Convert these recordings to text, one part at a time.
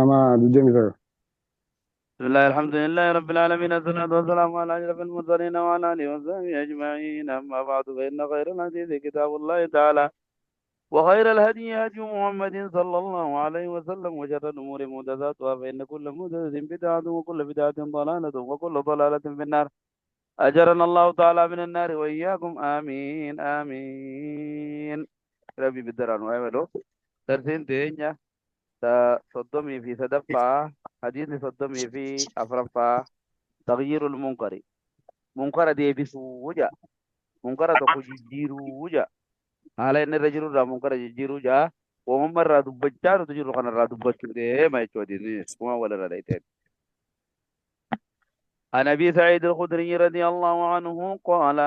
Nama 29. بسم الله، الحمد لله رب العالمين، الصلاة والسلام على أشرف المرسلين وعلى آله وصحبه أجمعين. أما بعد، فإن خير الحديث كتاب الله تعالى، وخير الهدي هدي محمد صلى الله عليه وسلم، وشر الأمور محدثاتها، فإن كل محدثة بدعة، وكل بدعة ضلالة، وكل ضلالة في النار. أجرنا الله تعالى من النار وإياكم، آمين آمين. ربي بالدران وعمله درسين تينيا 33 حديث 34 تغيير المنكر، منكر deebisuu jaa, munkara tokko jijjiiruu jaa, haala inni irra jirurraa munkara jijjiiruu jaa. Uumama irraa dubbachaa nuti jirru kanarraa dubbachuu deema jechuudha. Kuma walirra dhayteen. عن أبي سعيد الخدري رضي الله عنه قال،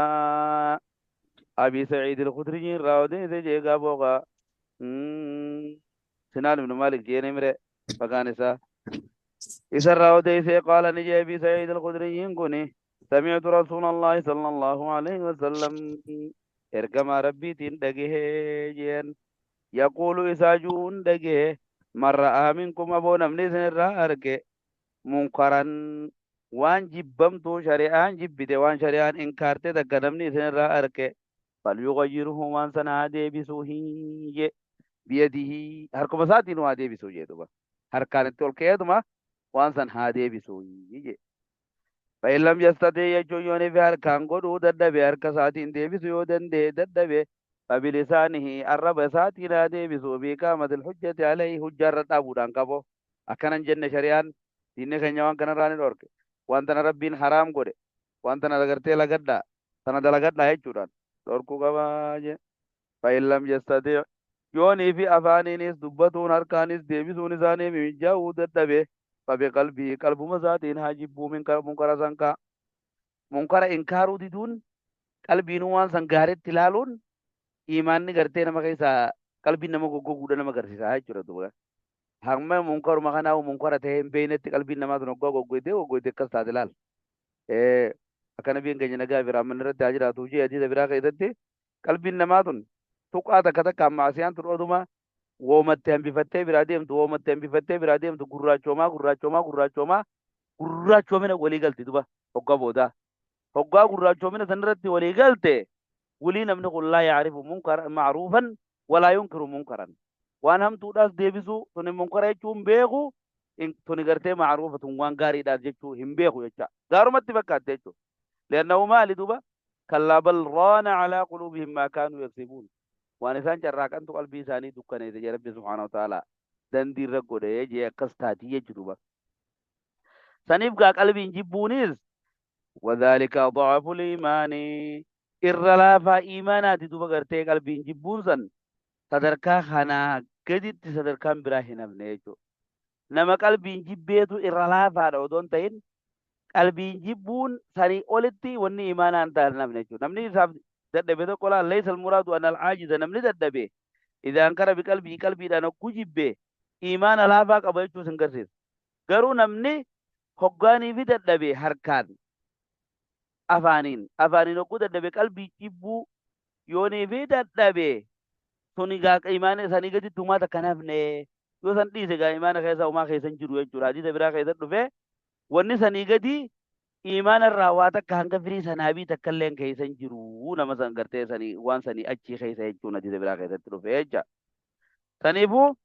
أبي سعيد الخدري راودي سجيغا بوغا سنان بن مالك جيني مري فكان إسا إسا راودي قال نجي أبي سعيد الخدري كوني سمعت رسول الله صلى الله عليه وسلم، ergamaa rabbiitiin dhagahee jeen، يقول isaa ju'uun dhagahee، من رأى منكم، aboo namni isinirraa arge، منكرا، waan jibbamtuu shari'aan jibbite, waan shari'aan inkaarte takka namni isinirraa arge، فليغيره، waan sana haa deebisuu hinje، بيده، harkuma isaatiin waa deebisuu jee duba, harkaan itti ol ka'eetuma waan san haa deebisuu jee. فإن لم يستطع jechuun yoon ifi harkaan godhuu dadhabe, harka isaatiin deebisu yoo danda'e dadhabe، فبلسانه، arraba isaatiin haa deebisu، بإقامة الحجة عليه، hujjaa irra dhaabuudhaan qabo. Akkanan jenne, shari'aan diinni keenya waan kanarraa ni dhorke, waan tana rabbiin haraam godhe, waan tana agartee lagadhaa, tana dalagadhaa jechuudhaan dhorkuu qabaa jee. فإن لم يستطع، yoonii fi afaaniinis dubbatuun harkaanis deebisuun isaanii mijaa'uu dadhabe، فبقلبه، qalbuma isaatiin haa jibbuu munkara sankaa. Munkara inkaaruu diduun, qalbiinuu waan san gaariitti ilaaluun, imaanni gartee nama keessaa qalbiin nama goggoguudha nama agarsiisa jechuudha duuba. Hamma munkaruma kanaa munkara ta'ee hin beeknetti qalbiin namaa sun hoggaa goggoytee goggoytee akkas taate ilaal. Akka nabiin keenya nagaa fi raammanni irratti haa jiraatu hojii hadiisa biraa keessatti, qalbiin namaa tun tuqaa takka takka maasiyaan tun oduma woomatti hambifattee biraa deemtu, woomatti hambifattee biraa deemtu, gurraachoomaa gurraachoomaa gurraachoomaa gurraachoomina walii galti duba. Hoggaa boodaa hoggaa gurraachoomina sanirratti walii galte, walii namni kun لا يعرف منكر معروفا ولا ينكر منكرا, waan hamtuudhaas deebisuu tuni munkara jechuun beeku, tuni gartee macruufa, tun waan gaariidhaas jechuu hin beeku jecha, gaarumatti fakkaatte jechuudha. لأنه maali duba? كلا بل ران على قلوبهم ما كانوا يكسبون, waan isaan carraaqantu qalbii isaanii dukkaneesse jee rabbi سبحانه وتعالى dandii irra godhee jee. Akkas taatii jechuu duba. Saniif gaa qalbiin jibbuunis وذلك أضعف الإيمان, irra laafaa iimaanaati duba. Gartee qalbiin jibbuun san sadarkaa kanaa gaditti sadarkaan biraa hin hafne jechuudha. Nama qalbiin jibbeetu irra laafaadha odoo hin ta'in, qalbiin jibbuun sanii olitti wanni iimaanaa hin taane hafne jechuudha. Namni isaaf dadhabe tokko laal, ليس المراد أن العاجز, namni dadhabe إذا أنكر بقلبه, qalbiidhaan hogguu jibbe iimaana laafaa qaba jechuus hin garsiisu. Garuu namni hoggaanii fi dadhabe harkaan afaaniin hogguu dadhabe, qalbii jibbuu yoonii fi dadhabe, suni gaa imaana isaanii gaditti humaa takka hin hafne. Yoo san dhiise gaa imaana keessa humaa keessa hin jiru jechuudha. Hadiisa biraa keessa dhufe, wanni sanii gadi imaana irraa waa takka hanga firii sanaabii takka illee keessa hin jiru nama san gartee sanii waan sanii achii keessa jechuun hadiisa biraa keessatti dhufe jecha. Saniifuu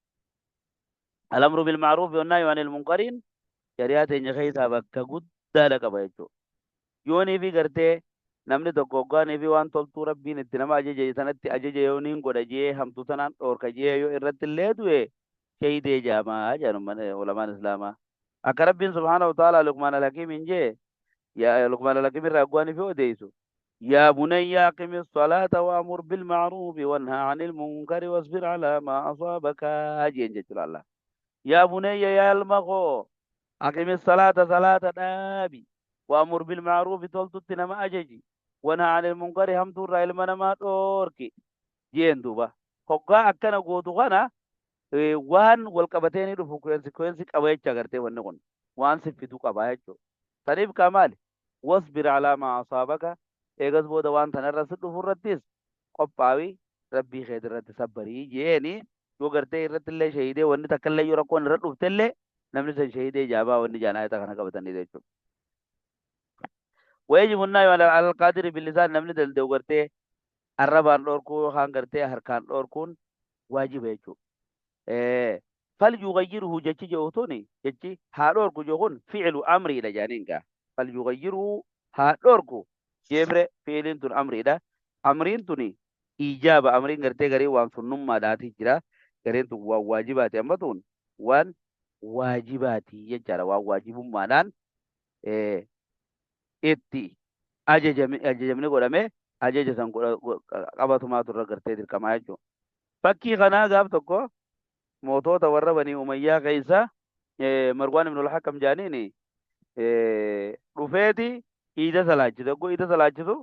الأمر بالمعروف والنهي عن المنكر shari'aa teenya keessaa bakka guddaadha qaba jechuudha. Yoonii fi gartee namni tokko hoggaanii fi waan toltuu rabbiin itti nama ajaje sanatti ajaje yooniin godha jee, hamtuu sanaan dhoorka jee, yoo irratti illee du'e shahidee jaamaa jedhan ulamaan islaamaa. Akka rabbiin سبحانه وتعالى Luqmaan al-Hakiimiin jee, yaa Luqmaan al-Hakiim irraa hoggaanii fi odeessu: يا بني أقم الصلاة وأمر بالمعروف وانه عن المنكر واصبر على ما أصابك jeen jechuudha Allah. يا بني، yaa ilma koo، أقم الصلاة، salaata dhaabi، وأمر بالمعروف، toltutti nama ajaji، وانه عن المنكر، hamtuurraa ilma namaa dhoorki jeen duuba. Hoggaa akkana gootu kana waan wal qabatee ni dhufu, consequence qaba jecha. Gartee wanni kun waan siffitu qaba jechuudha. Saniif kaa maali? واصبر على ما أصابك, eegas booda waan tanarra si dhufu irrattis qophaawi, rabbii keeti irratti sabbarii jeeni. Yoo gartee irratti illee shahidee wanni takka illee yoo rakkoon irra dhufte illee Namni san shahiidee jaabaa wanni jaan ayata kana qabatanii jechuudha. Wayajibu nahyu alal qaadiri billisaan namni danda'u gartee arrabaan dhorkuu yookaan gartee harkaan dhorkuun waajiba jechuudha. Fal yughayyirhu jechi jedhu tuni, jechi haa dhorku jedhu kun fi'lu amriidha jedhaniin gaa. Fal yughayyirhu haa dhorku jeemre, fi'iliin tun amriidha. Amriin tuni ijaaba, amriin gartee garii waan sunnummaadhaati jira. Gariin tun waan waajibaati, amma tun waan waajibaati jechaadha, waan waajibummaadhaan itti ajajamni godhame, ajaja san qabatumaatu irra gartee dirqamaa jechuudha. Fakkii kanaa gaaf tokko mootota warra Banii Umayyaa keessa Marwaan ibn al-Hakam jaaniini dhufeeti iida salaachisu. Yogguu iida salaachisu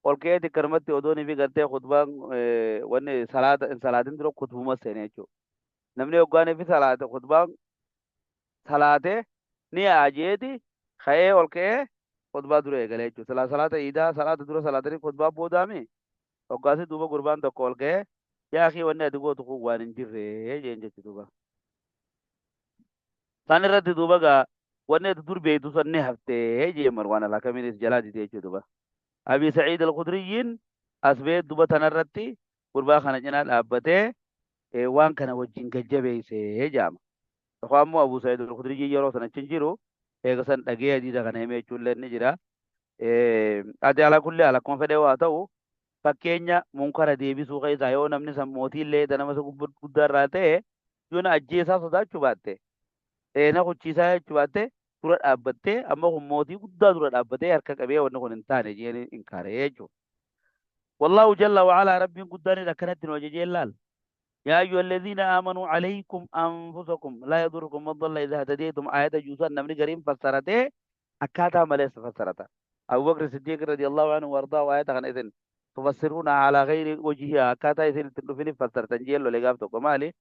ol ka'eeti akkanumatti odoonii fi gartee khutbaan wanni salaata hin salaatin dura khutbuma seene jechuudha. Namni yoggaanii fi salaate khutbaan salaatee ni yaa'a jeeti ka'ee ol ka'ee khutbaa dura eegalee jechuudha. Salaata iidaa salaata dura salaatanii khutbaa boodaami. Hoggaasi duuba gurbaan tokko ol ka'ee, "Yaa akii, wanni ati gootu kun waan hin jirre," jeen jechu duuba. San irratti duuba gaa, "Wanni ati dur beektu san ni haftee," jeen. Marwaan al-Hakamiinis jalaa dide jechuu duuba. Abi Sa'iid al-Khudriyyiin as ba'ee duba tanarratti gurbaa kana cinaa dhaabbatee waan kana wajjin gajjabeessee jaama. Tokko ammoo Abu Sa'iid al-Khudriyyiin yeroo sana achi hin jiru, eega san dhagee hadiisa kana himee jechuullee ni jira. Ati ala kulli haal akkuma fedhe haa ta'u, fakkeenya munkara deebisuu keessaa yoo namni san mootiillee nama isa guddaa irraa ta'e, yoo na ajjeesaa sodaachuu baatte, na kuchiisaa jechuu baatte, dura dhaabbattee, amma kun mootii guddaa dura dhaabbatee harka qabee wanni kun hin taane jeen inkaaree jechuudha. Wallaahu jalla wa'alaa, Rabbiin guddaanis akkanatti nu ajajee laal. يا أيها الذين آمنوا عليكم أنفسكم لا يضركم من ضل إذا اهتديتم، آية جوسان namni gariin fassarate akkaataa malees fassarata. Abu Bakr Siddiq رضي الله عنه وأرضاه آية kana isin تفسرون على غير وجهها, akkaataa isin ittiin dhufiniif fassartan jeen lole gaaf tokko. Maali?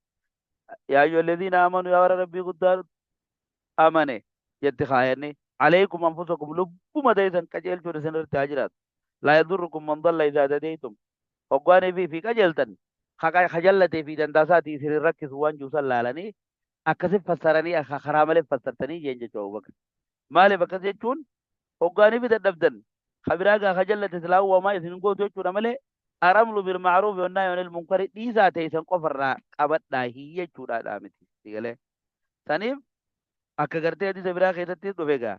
يا أيها الذين آمنوا, yaa warra Rabbii guddaa amane jetti kaayanni, عليكم أنفسكم, lubbuma teessan qajeelchuun isin irratti haa jiraatu, لا يضركم من ضل إذا اهتديتم, hoggaanii fi qajeeltan kajallatee fi dandaasaatii isin rakkisu waan juusan laalanii akkasi fassaranii karaa malee fassartanii jeen jechuudha Abubakar. Maaliif akkas jechuun? Hoggaanii fi dadhabdan kabiraa gaa kajallate silaa wamaa isin gootu jechuudha malee, الأمر بالمعروف والنهي عن المنكر dhiisaa ta'e qofarraa qabadhaa jechuudha miti sigalee. Saniif akka gartee hadiisa biraa keessatti dhufe gaa,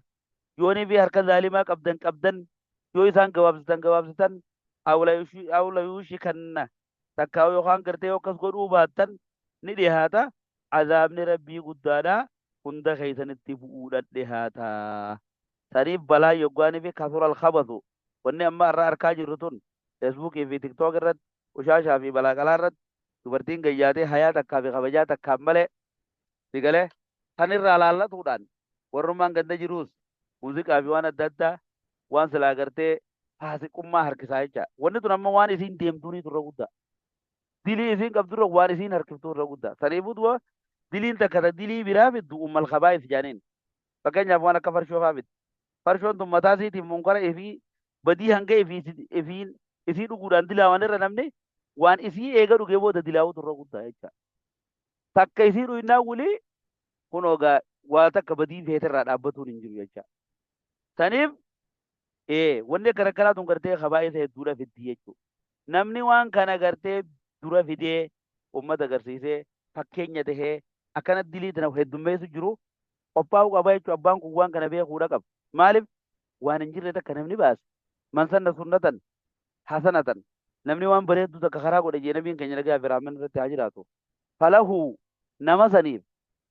yoonii fi harka zaalimaa qabdan qabdan, yoo isaan gabaabsitan gabaabsitan, أو ليوشكن takkaa yookaan gartee yoo akkas godhuu baattan ni dhihaata azaabni Rabbii guddaadha hunda keessanitti bu'uudhaan dhihaata. Saniif balaa yoggaanii fi كثر الخبث, wanni amma irraa arkaa jirru tun Feesbuukii fi TikTok irratti, ushaashaa fi balaa qalaa irratti, dubartiin gayyaatee hayaa takkaa fi kabajaa takkaan malee sigalee kan irraa laallatuudhaan, warrummaan ganda jiruus muuziqaa fi waan adda addaa waan silaa gartee faasiqummaa harkisaa jecha. Wanni tun amma waan isiin deemtuuni turre guddaa. Dilii isiin qabdurra waan isiin harkiftuu irra guddaa. Saniifuu du'a diliin takka ta dilii biraa fiddu أم الخبائث jaaniin. Fakkeenyaaf waan akka farshoo faa fiddi. Farshoon tun mataa isiitiif munkara ifii badii hanga ifiin isii dhuguudhaan dilaawan irra, namni waan isii eega dhugee booda dilaawutu irra guddaa jecha. Takka isii dhuyinnaan wulii kunoo gaa waa takka badii feeterraa dhaabbatuun hin jiru jecha. Saniif wanni akkana akkanaa tun gartee kabaa'isa hedduudha fiddi jechuudha. Namni waan kana gartee dura fidee uummata agarsiisee fakkeenya tahee akkana dilii tana heddummeessu jiru qophaa'uu qaba jechuudha. Abbaan kun waan kana beekuudha qaba. Maaliif? Waan hin jirre takka namni baase. من سن سنة حسنة, namni waan bareedduu takka karaa godhe jee nabiin keenya nagaa fi rahmanni irratti haa jiraatu. فله, nama saniif,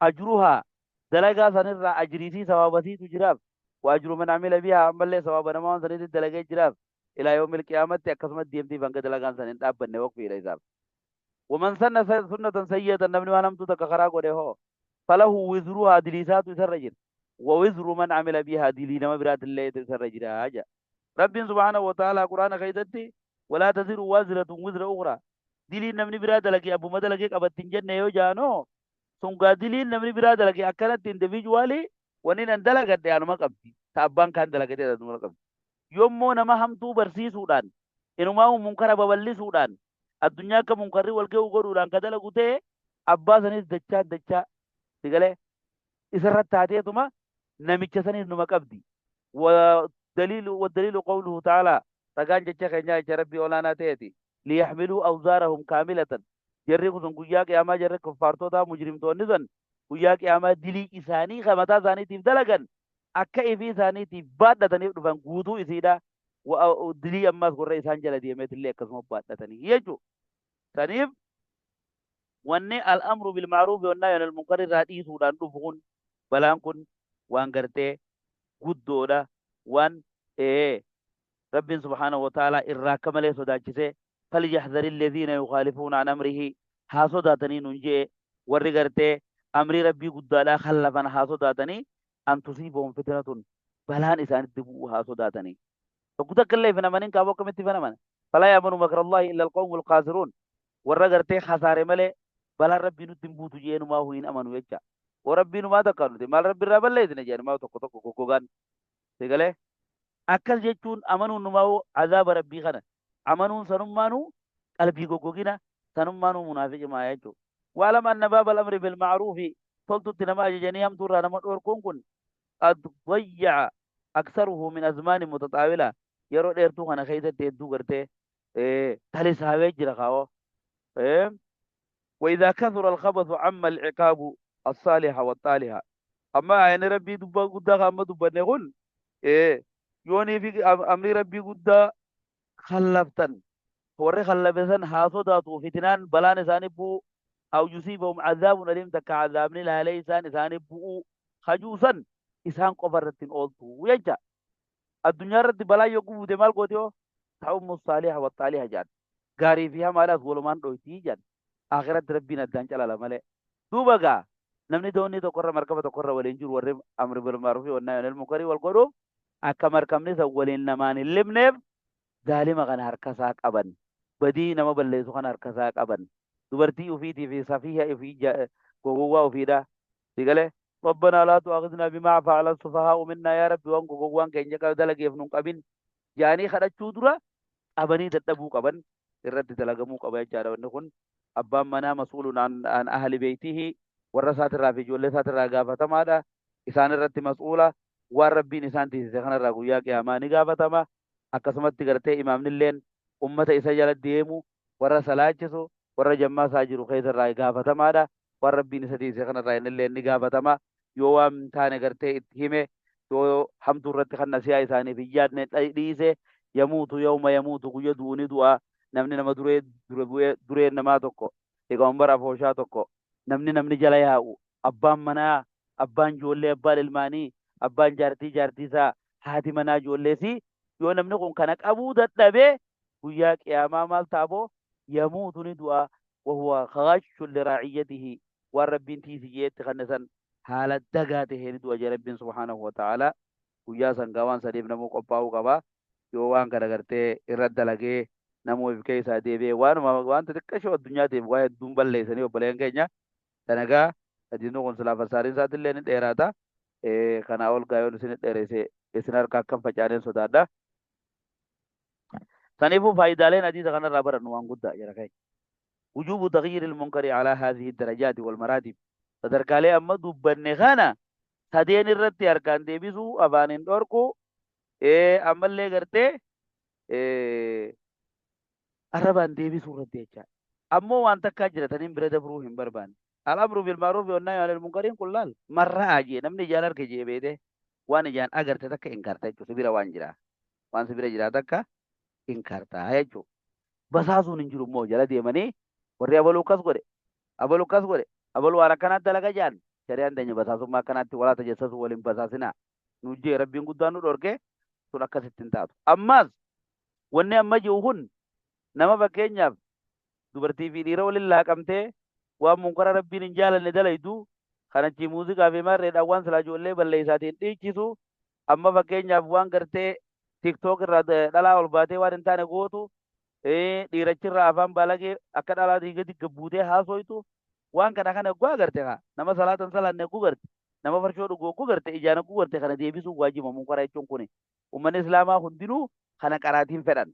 أجرها, dalagaa sanirraa ajriisii sawaabasiitu jiraaf, وأجر من عمل بها, ammallee sawaaba nama waan saniitti dalagee jiraaf, إلى يوم القيامة akkasumas deemtiif hanga dalagaan san hin dhaabbanne waqfiidha isaaf. ومن سن سنة سيئة, namni waan hamtuu takka karaa godhe hoo, فله وزرها, diliisaatu isarra jira, ووزر من عمل بها, dilii nama biraatillee isarra jira ja. Rabbiin سبحانه وتعالى quraana keessatti ولا تزر وازرة وزر أخرى, diliin namni biraa dalage abbuma dalagee qabatti hin jenne yoo jaanoo, sun gaa diliin namni biraa dalage akkanatti individually wanni nan dalagadhe anuma qabdi, ta abbaan kaan dalagatee anuma qabdi. Yommuu nama hamtuu barsiisuudhaan, inumaa munkara babal'isuudhaan, addunyaa akka munkarri wal ga'u godhuudhaan ka dalagu ta'e, abbaa sanis dachaa dachaa sigalee Isarratti taateetuma namicha saniif numa qabdi. Wa waddaliilu qawluhu ta'aalaa ragaan jecha keenyaa jecha Rabbii olaanaa ta'eeti. Liyaxmiluu awzaarahum kaamilatan jarri kun guyyaa qiyaamaa jarri kuffaartotaa mujrimtoonni san guyyaa qiyaamaa dilii isaanii ka mataa isaaniitiif dalagan akka ifii isaaniitiif baadhataniif dhufan guutuu isiidha. Dilii ammaas warra isaan jala deemeetillee akkasuma baadhatanii jechuudha. Saniif wanni al-amru bil ma'ruufi wan nahyi anil munkar irraa dhiisuudhaan dhufu kun balaan kun waan gartee guddoodha waan Rabbiin subhaanahu wa ta'aalaa irraa akka malee sodaachisee falyahdhari alladhiina yukhaalifuuna an amrihi haa sodaatanii nun je'e warri gartee amrii Rabbii guddaadhaa khallafan haa sodaatanii an tusiibahum fitnatun balaan isaanitti bu'uu haa sodaatanii. Tokko takka illee hin amanin kaaboo akkamitti ifan amana? Falaa ya'manu makrallahi illa alqawmul kaasiruun. Warra gartee khasaare malee balaan Rabbii nutti hin buutu je'ee numaa hin amanu jecha. Oo Rabbii numaa takka nuti maal Rabbi irraa balleessine je'e numaa tokko tokko goggogaan. Sigalee? Akkas jechuun amanuun numaa azaaba Rabbii kana. Amanuun sanummaanuu qalbii goggogina sanummaanuu munaafiqimaa jechuudha. Waalam anna baabal amri bil ma'ruufi toltutti nama ajajanii hamtuu irraa nama dhoorkuun kun qad dayya'a aksaruhu min azmaani mutaxaawila yeroo dheertuu kana keessatti hedduu gartee talisaawee jira kaa'oo. وإذا كثر الخبث عم العقاب الصالح والطالح أما يعني ربي دبا قدا أما دبا نقول يوني في أمر ربي قدا خلفتن warri khallafe san haa sodaatu fitnaan balaan isaanii bu'u aw yusiibahum azaabun aliim takka azaabni laalee isaan isaanii bu'uu hajuu san isaan qofa irratti hin ooltu jecha. Addunyaa irratti balaa yoo buute maal gooti hoo? Ta'ummu saaliha wa xaaliha jedhan. Gaarii fi hamaadhaas walumaan dhoytii jedhan. Akhiratti Rabbiin addaan calala malee. Duuba gaa namni doonii tokkorra markaba tokkorra waliin jiru warri amri bil ma'ruufi wan nahyi anil munkarii wal godhuuf akka markabni san waliin namaan hin libneef zaalima kana harka isaa qaban, badii nama balleessu kana harka isaa qaban, dubartii ufiitii fi safiiha ifii gowwaa ufiidha. Si galee? Rabbanaa laa tu'aakhidhnaa bimaa fa'ala sufahaa'u minnaa yaa Rabbi waan gowwaan keenya dalageef nun qabin jaanii kadhachuu dura qabanii dadhabuu qaban irratti dalagamuu qaba jechaadha wanni kun. Abbaan manaa mas'uulun an ahli beeytihi warra isaatirraa fi ijoollee isaatirraa gaafatamaadha. Isaan irratti mas'uula waan Rabbiin isaan tiisise kanarraa guyyaa qiyaamaa ni gaafatama. Akkasumatti gartee imaamnilleen ummata isa jala deemu warra salaachisu warra jammaa isaa jiru keessarraa gaafatamaadha. Waan Rabbiin isa tiise kanarraa innilleen ni gaafatama. Yoo waan hin taane gartee itti hime yoo hamtuu irratti kan nasihaa isaaniif hin yaadne dhiise yamuutu yawma yamuutu guyya du'u ni du'a. Namni nama duree dura bu'ee dureen namaa tokko liqamanbar afooshaa tokko namni namni jala yaa'u abbaan manaa abbaan ijoollee abbaan ilmaanii abbaan jaartii jaartii isaa haati manaa ijoolleesii yoo namni kun kana qabuu dadhabe guyyaa qiyaamaa maal ta'a boo yamuutu ni du'a wahuwa ghashun liraa'iyyatihi waan Rabbiin tiisi jeetti kanne san haala dagaa tahee ni du'a jee Rabbiin subhaanahu wa ta'aalaa guyyaa san gaa waan saniif namuu qophaa'uu qaba yoo waan kana gartee irra dalagee namuu if keessaa deebi'ee waanuma waan xixiqqashoo addunyaatiif waa hedduun balleessanii obboleeyyan keenya tanagaa hadiisni kun silaa fassaariin isaatillee ni dheeraata kanaa ol gaa yoon isin dheeresse isin harka akkam facaaneen sodaadha. Saniifuu faayidaaleen hadiisa kanarraa barannu waan guddaa jara keenya. Wujuubu taghyiiril munkari alaa haadhihi darajaati wal maraatib. Sadarkaalee amma dubbanne kana sadeen irratti harkaan deebisuu, afaaniin dhorkuu, ammallee gartee arrabaan deebisuu irratti jechaadha. Ammoo waan takkaa jira taniin bira dabruu hin barbaanne. Al-amru bil ma'ruufi wan nahyu anil munkariin kun laal marra'a jee namni ijaan arge jee beete waan ijaan agarte takka inkarta jechuudha. Si bira waan jira. Waan si bira jira takka inkarta jechuudha. Basaasuun hin jiru immoo jala deemanii warri abaluu akkas godhe abaluu akkas godhe abaluu waan akkanaatti dalaga jaan shari'aan teenya basaasummaa akkanaatti walaa tajassasu waliin basaasinaa nu jee Rabbiin guddaan nu dhorke sun akkasitti hin taatu. Ammaas wanni amma jiru kun nama fakkeenyaaf dubartii fi dhiira waliin laaqamtee waan munkara Rabbiin hin jaalanne dalaydu kan achii muuziqaa fi maarreedhaan waan silaa ijoollee balleessaatiin dhiichisu amma fakkeenyaaf waan gartee tiktook irraa dhalaa ol baatee waan hin taane gootu dhiirachirraa afaan baalagee akka dhalaa gadi gabbuutee haasoytu waan kana kana egguu agarte kaa nama salaatan salaanne egguu garte nama farshoo dhugu egguu garte ijaan egguu garte kana deebisuun waajiba munkara jechuun kuni ummanni islaamaa hundinuu kana qaraatiin fedhan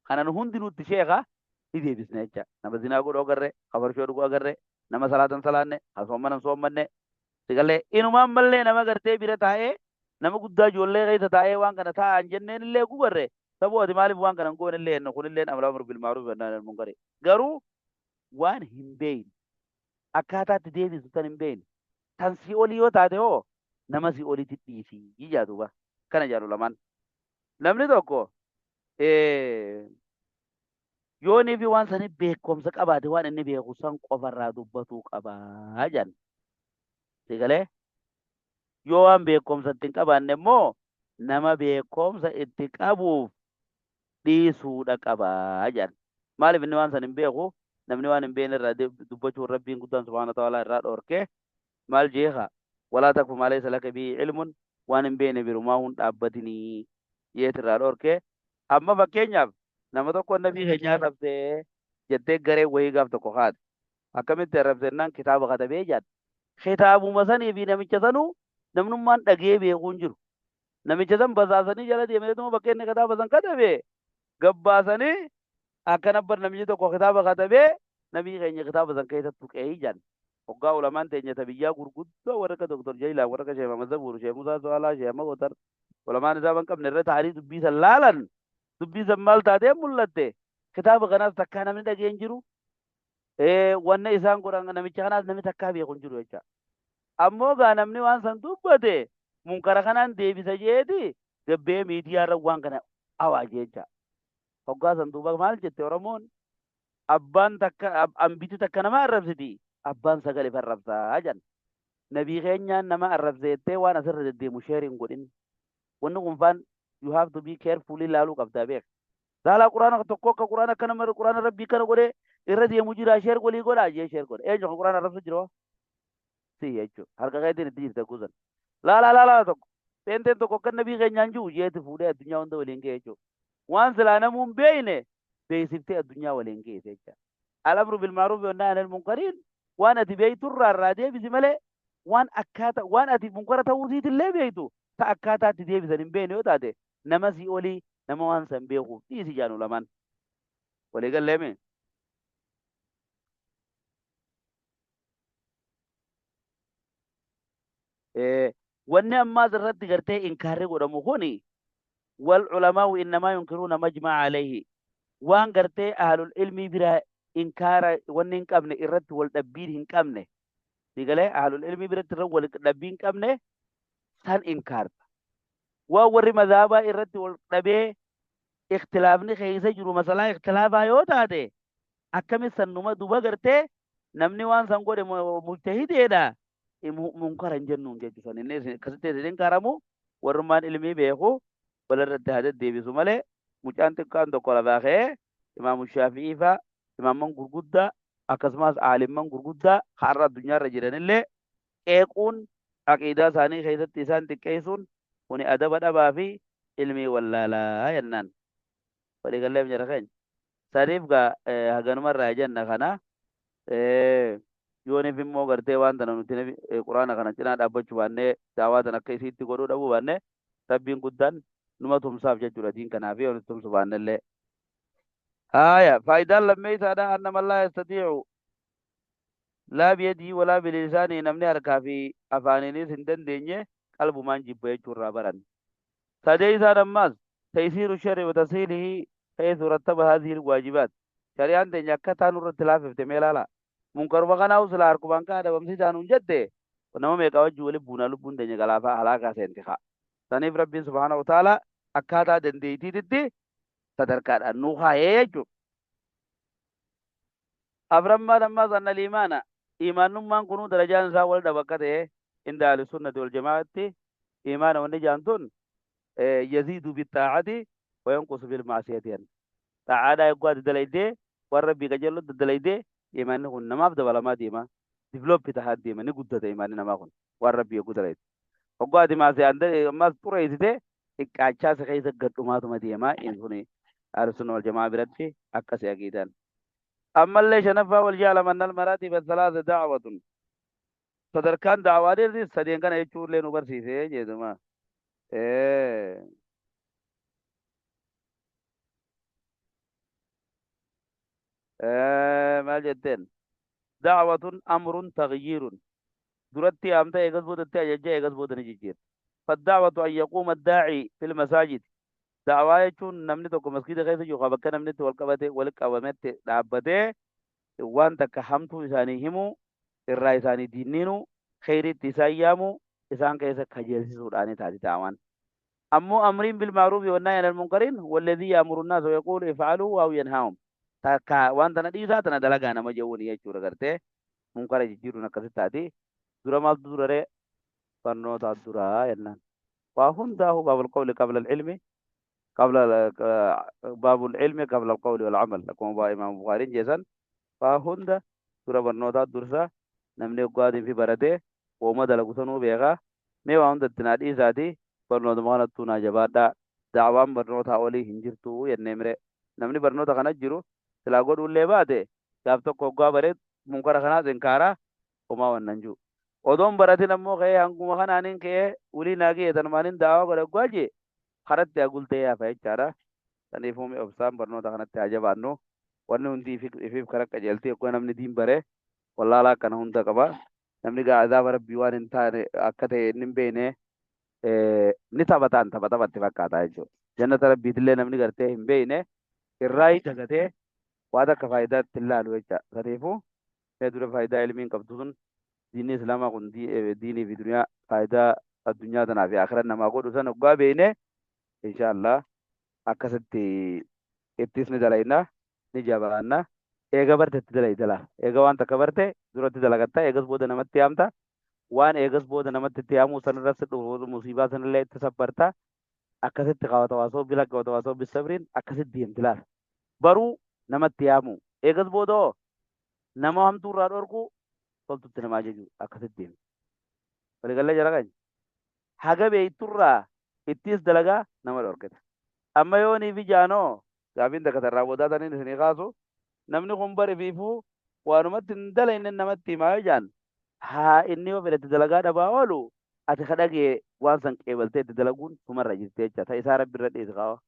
kana nu hundinuu itti sheeka ni deebisna jecha nama zinaa godhu agarre ka farshoo dhugu agarre nama salaatan salaanne ka soommanan soommanne. Sigalee inumaan mallee nama gartee bira taa'ee nama guddaa ijoollee keessa taa'ee waan kana taa'an jenneen illee gubarre saboo ati maaliif waan kana hin goone illee jenna kunillee amru bil ma'ruuf wa nahyi anil munkari. Garuu waan hin beeyne akkaataa itti deebisu tan hin beeyne tan si olii yoo taate hoo nama si olitti dhiisii jaa duuba. Kana jaalu lamaan. Namni tokko yoo inni fi waan sanii beekumsa qabaate waan inni beeku san qofarraa dubbatuu qabaa jedhan. Si galee? Yoo waan beekumsa itti hin qabaanne immoo nama beekumsa itti qabuuf dhiisuudha qabaa jedhan. Maaliif inni waan san hin beeku? Namni waan hin beekne irraa dubbachuun Rabbiin guddaan subhaanahu wa ta'aalaa irraa dhoorke. Maal jeeqa? Walaa taqfu maa laysa laka bihi ilmun, waan hin beekne birumaa hun dhaabbatinii jeet irraa dhoorke. Amma fakkeenyaaf nama tokko nabii keenya arrabsee jettee garee wayii gaaf tokko kaate. Akkamitti arrabse jennaan kitaaba katabee jedhan. Kitaabuma sanii fi namicha sanuu namnummaan dhagee beekuu hin jiru. Namicha san basaasanii jala deemaniituma bakka inni kitaaba san katabe gabbaasanii akkana bar namichi tokko kitaaba katabee nabii keenya kitaaba san keessa tuqee jedhan. Hoggaa ulamaan teenya ta biyyaa gurguddoo warra akka Dr. Jaylaan, warra akka Sheekh Ahmad Zabuur, Sheekh Musaa Su'aalaa, Sheekh Ahmad Watar, ulamaan isaa ban qabne irra ta'anii dubbii san laalan. Dubbii san maal taatee mul'atte? Kitaaba kanaas takkaa namni dhagee hin jiru. Wanna isaan godhan namicha kanaas namni takkaa beeku hin jiru jecha. Ammoo gaa namni waan san dubbate munkara kanaan deebisa jeeti gabbee miidiyaa irra waan kana awaaje jecha. Hoggaa san duuba maal jette Oromoon? Abbaan takka ambiti takka nama arrabsiti abbaan sagal if arrabsaa jedhan. Nabii keenyaan nama arrabse jettee waan asirra deddeemu share hin godhin. Wanni kun faan you have to be carefully laaluu qabdaa beek. Laalaa quraana tokko akka quraana akka nama quraana rabbii kana godhee irra deemu jira share walii godhaa jee share godhe. Eenyu kan quraana arrabsu jira? Si jechuudha. Harka keetiin itti jirta kuusan. Laalaa laalaa tokko. Peenteen tokko akka nabii keenyaan jiru jeeti fuudhee addunyaa hunda waliin ga'e jechuudha. Waan silaa namuu hin beekne beeksiftee addunyaa waliin geesse jecha. Al-amru bil ma'ruuf wa nahyi anil munkariin waan ati beektu irraa irraa deebisi malee waan akkaata waan ati munkara ta'uu isiitillee beektu ta akkaataa itti deebisan hin beekne yoo taate nama sii olii nama waan san beekuuf dhiisi jaan ulamaan. Walii galleemi? Wanni ammaas irratti gartee inkaarri godhamu kuni wal ulamaa'u innamaa yunkiruuna majma'a alayhi, waan gartee ahlul ilmii bira inkaara wanni hin qabne irratti wal dhabbiin hin qabne, si galee, ahlul ilmii biratti irra wal dhabbii hin qabne san inkaarta. Waan warri madhaabaa irratti wal dhabee ikhtilaafni keessa jiru, masalaa ikhtilaafaa yoo taate, akkami sannuma duba gartee namni waan san godhe mujtahideedha munkara hin jennuun jechuudha. San inni akkasitti isin inkaaramu warrummaan ilmii beeku walirratti haa deddeebisu malee mucaan xiqqaan tokko lafaa ka'ee imaamu Shaafi'ii faa, imaamman gurguddaa, akkasumas aalimman gurguddaa har'a addunyaarra jiranillee qeequun, aqiidaa isaanii keessatti isaan xiqqeessuun kuni adaba dhabaa fi ilmii wallaalaa jennaan. Walii galleef jara keenya. Saniif gaa haganumarraa jenna kana. Yooniif immoo gartee waan tana nuti quraana kana cinaa dhaabbachuu baannee daawaa tana akka isiitti godhuu dhabuu baanne Rabbiin guddaan numa tumsaaf jechuudha diin kanaaf yoo nuti tumsu baannellee. Haaya, faayidaan lammeessaadha anna man laa yastatiicu laa biyadii walaa bilisaanii, namni harkaa fi afaaniinis hin dandeenye qalbumaan jibba jechuu irraa baran. Sadeessaan ammaas taysiiru shar'i wa tashiilihi haythu rattaba haadhihi alwaajibaat. Shari'aan teenya akkataa nurratti laaffifte mee ilaalaa. Munkaruma kanaa'u silaa harkumaan ka'a dhabamsiisaa nuun jette nama meeqa wajji wali buunaa lubbuun teenya galaafaa halaakaa seenti kaa. Saniif Rabbiin subhaanahu wa ta'aalaa akkaataa dandeettiititti sadarkaadhaan nuu kaayee jechuudha. Aframmaan ammaas anna liimaana iimaannummaan kunuu darajaan isaa wal dhaba akka ta'e inda ahli sunnati wal jamaa'atti iimaana wanni jaan tun yaziidu bixaa'ati wa yanqusu bil ma'siyati jenna. Xaa'aadhaa eeguu ati dalaydee waan Rabbii qajeello daddalaydee iimaanni kun namaaf dabalamaa deema. Develop tahaa deema, ni guddata iimaanni namaa kun waan Rabbii eeguu dalayde. Hogguu ati maasiyaan ammaas xureessite xiqqaachaa si keessa gadhumaatuma deema. Inni kun ahli sunna wal jamaa biratti akkasi aqiidaan. Ammallee shanaffaa wal ja'alama annal maraatiba salaasa da'watun. Sadarkaan da'waanis sadeen kana jechuu illee nu barsiise jedhuma. Maal jetteen? Da'watun amrun taghyiirun. Duratti yaamta, eegas boodatti ajajja, eegas booda ni jijjiirta. فالدعوة أن يقوم الداعي في المساجد. Da'waa jechuun namni tokko masgiida keessa jiru bakka namni itti wal qabate wal qabametti dhaabbatee waan takka hamtuu isaanii himuu, irraa isaanii diinniinuu, kheyriitti isaan yaamuu, isaan keessa kajeelsisuudhaani taati da'waan. Ammoo أمر بالمعروف والنهي عن المنكر والذي يأمر الناس ويقول افعلوا أو ينهاهم. Takka waan tana dhiisaa, tana dalagaa nama jedhuuni jechuudha. Gartee munkara jijjiiruun akkasitti taati. Dura maaltu dura ree? Barnoota duraa jennaan. Waa hundaahu باب القول قبل العلم قبل باب العلم قبل القول والعمل. Akkuma baa Imaam Bukaariin jeesan, waa hunda dura barnootaa dursa. Namni hoggaatiin fi baratee wooma dalagu sanuu beekaa. Mee waa hunda itti naa dhiisaati, barnootuma kanattuu naa jabaadhaa. Da'waan barnootaa olii hin jirtu jennee mire. Namni barnoota kana jiru silaa godhuullee baate, gaaf tokko hoggaa baree munkara kanaas inkaaraa homaa wannan jiru. Odoon baratin ammoo ka'ee hanguma kanaaniin ka'ee ulii naa ga'e tanumaaniin da'awaa godhe hoggaa jee karatti agultee yaafa jechaadha. Saniifuu mee obsaan barnoota kanatti haa jabaannu. Wanni hundi ifiif kara qajeeltii hoggaa namni diin bare wallaalaa akkana hunda qaba. Namni gaa azaaba Rabbii waan hin taane akka ta'e inni hin beekne ni taphataan tapha taphatti fakkaata jechuudha. Jannata Rabbiitillee namni gartee hin beekne irraa dagatee waan akka faayidaatti hin laalu jecha. Saniifuu mee dura faayidaa ilmiin qabdu sun, diinni Islaamaa kun diinii fi duniyaa, faayidaa addunyaa tanaa fi akhiran namaa godhu san hoggaa beekne, insha Allah akkasitti ittis ni dalayna, ni jabaanna. Eega barte itti dalayta laa. Eega waan takka barte duratti dalagatta, eegas booda namatti yaamta. Waan eegas booda namatti itti yaamuu sanirratti dhufu musiibaa sanillee itti sabbarta. Akkasitti وتواصوا بالحق وتواصوا بالصبر iin akkasitti deemti laal. Baruu, namatti yaamu, eegas booda hoo nama hamtuu irraa dhorku, toltutti nama ajaju, akkasitti deemti. Waliigallee jara keenya? Haga beeyturraa ittis dalagaa, nama dhorkita. Amma yoonii fi jaanoo gaafiin takka tarraa boodaa taniin isinii kaasu, namni kun bari fiifuu waanumatti hin dalayne namatti himaa yoo jaan, haa inni yoo fedhe itti dalagaa dhabaa oolu, ati ka dhagee waan san qeebaltee itti dalaguun sumarra jirti jecha. Ta isaa Rabbi irra dhiisi kaawa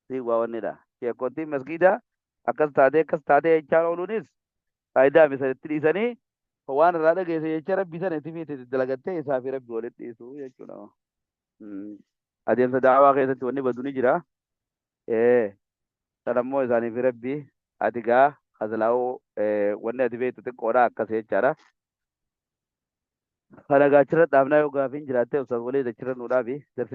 si waa wannidha. Sheekkoottiin masgiida akkas taatee akkas taatee jechaan ooluunis faayidaa misa. Itti dhiisanii waan irraa dhageesse jecha Rabbi sana itti fiite itti dalagattee isaa fi Rabbi walitti dhiisu jechuudha. Adeemsa daawaa keessatti wanni badu ni jira. San ammoo isaanii fi Rabbi. Ati gaa hazlaa'uu wanni ati beektu xiqqoodha, akkas jechaadha. Kana gaachirra dhaabnaa. Yoo gaafiin jiraatte, ustaaz walii achirra nu dhaabi.